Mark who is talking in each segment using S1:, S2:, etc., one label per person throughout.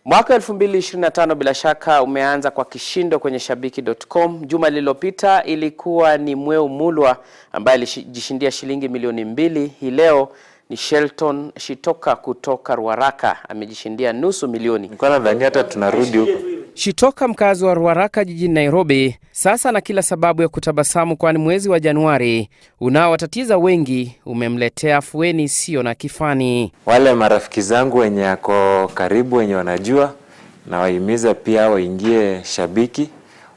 S1: Mwaka 2025 bila shaka umeanza kwa kishindo kwenye Shabiki.com. Juma lililopita ilikuwa ni Mweu Mulwa ambaye alijishindia shilingi milioni 2. Hii leo ni Shelton Shitoka kutoka Ruaraka amejishindia nusu milioni.
S2: Nilikuwa nadhani hata tunarudi huko.
S1: Shitoka, mkazi wa Ruaraka jijini Nairobi, sasa na kila sababu ya kutabasamu, kwani mwezi wa Januari unaowatatiza wengi umemletea afueni isiyo na kifani.
S2: Wale marafiki zangu wenye ako karibu, wenye wanajua, nawahimiza pia waingie Shabiki,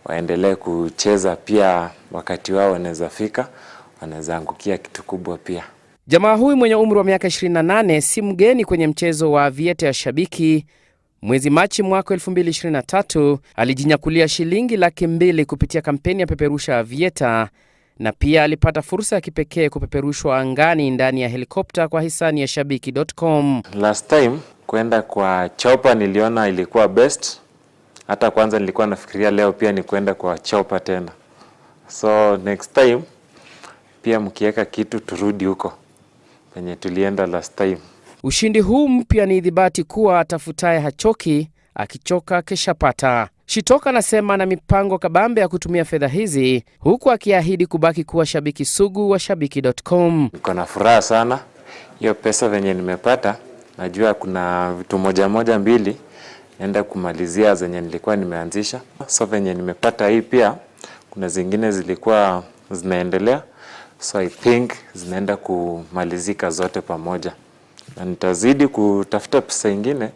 S2: waendelee kucheza pia, wakati wao wanaweza fika, wanaweza angukia kitu kubwa pia.
S1: Jamaa huyu mwenye umri wa miaka 28 si mgeni kwenye mchezo wa avieta ya Shabiki. Mwezi Machi mwaka 2023 alijinyakulia shilingi 200,000 kupitia kampeni ya peperusha avieta, na pia alipata fursa ya kipekee kupeperushwa angani ndani ya helikopta kwa hisani ya Shabiki.com.
S2: Last time kwenda kwa chopper niliona ilikuwa best. Hata kwanza nilikuwa nafikiria leo pia ni kwenda kwa chopper tena. So next time pia mkiweka kitu turudi huko penye tulienda last time.
S1: Ushindi huu mpya ni ithibati kuwa atafutaye hachoki, akichoka keshapata. Shitoka anasema na mipango kabambe ya kutumia fedha hizi, huku akiahidi kubaki kuwa shabiki sugu wa Shabiki.com.
S2: Niko na furaha sana, hiyo pesa venye nimepata, najua kuna vitu moja moja mbili naenda kumalizia zenye nilikuwa nimeanzisha. So venye nimepata hii pia kuna zingine zilikuwa zinaendelea, so I think zinaenda kumalizika zote pamoja, na nitazidi kutafuta pesa ingine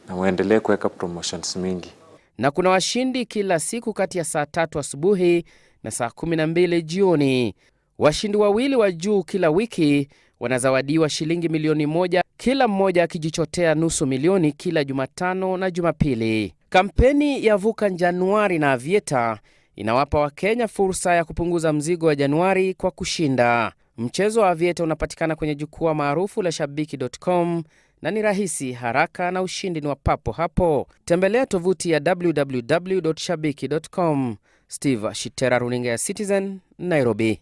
S2: na muendelee kuweka promotions mingi.
S1: Na kuna washindi kila siku kati ya saa 3 asubuhi na saa 12 jioni. Washindi wawili wa juu kila wiki wanazawadiwa shilingi milioni 1, kila mmoja akijichotea nusu milioni kila Jumatano na Jumapili. Kampeni ya Vuka Januari na Avieta inawapa Wakenya fursa ya kupunguza mzigo wa Januari kwa kushinda. Mchezo wa Avieta unapatikana kwenye jukwaa maarufu la Shabiki.com na ni rahisi, haraka na ushindi ni wa papo hapo. Tembelea tovuti ya www.shabiki.com. Steve Shitera, runinga ya Citizen, Nairobi.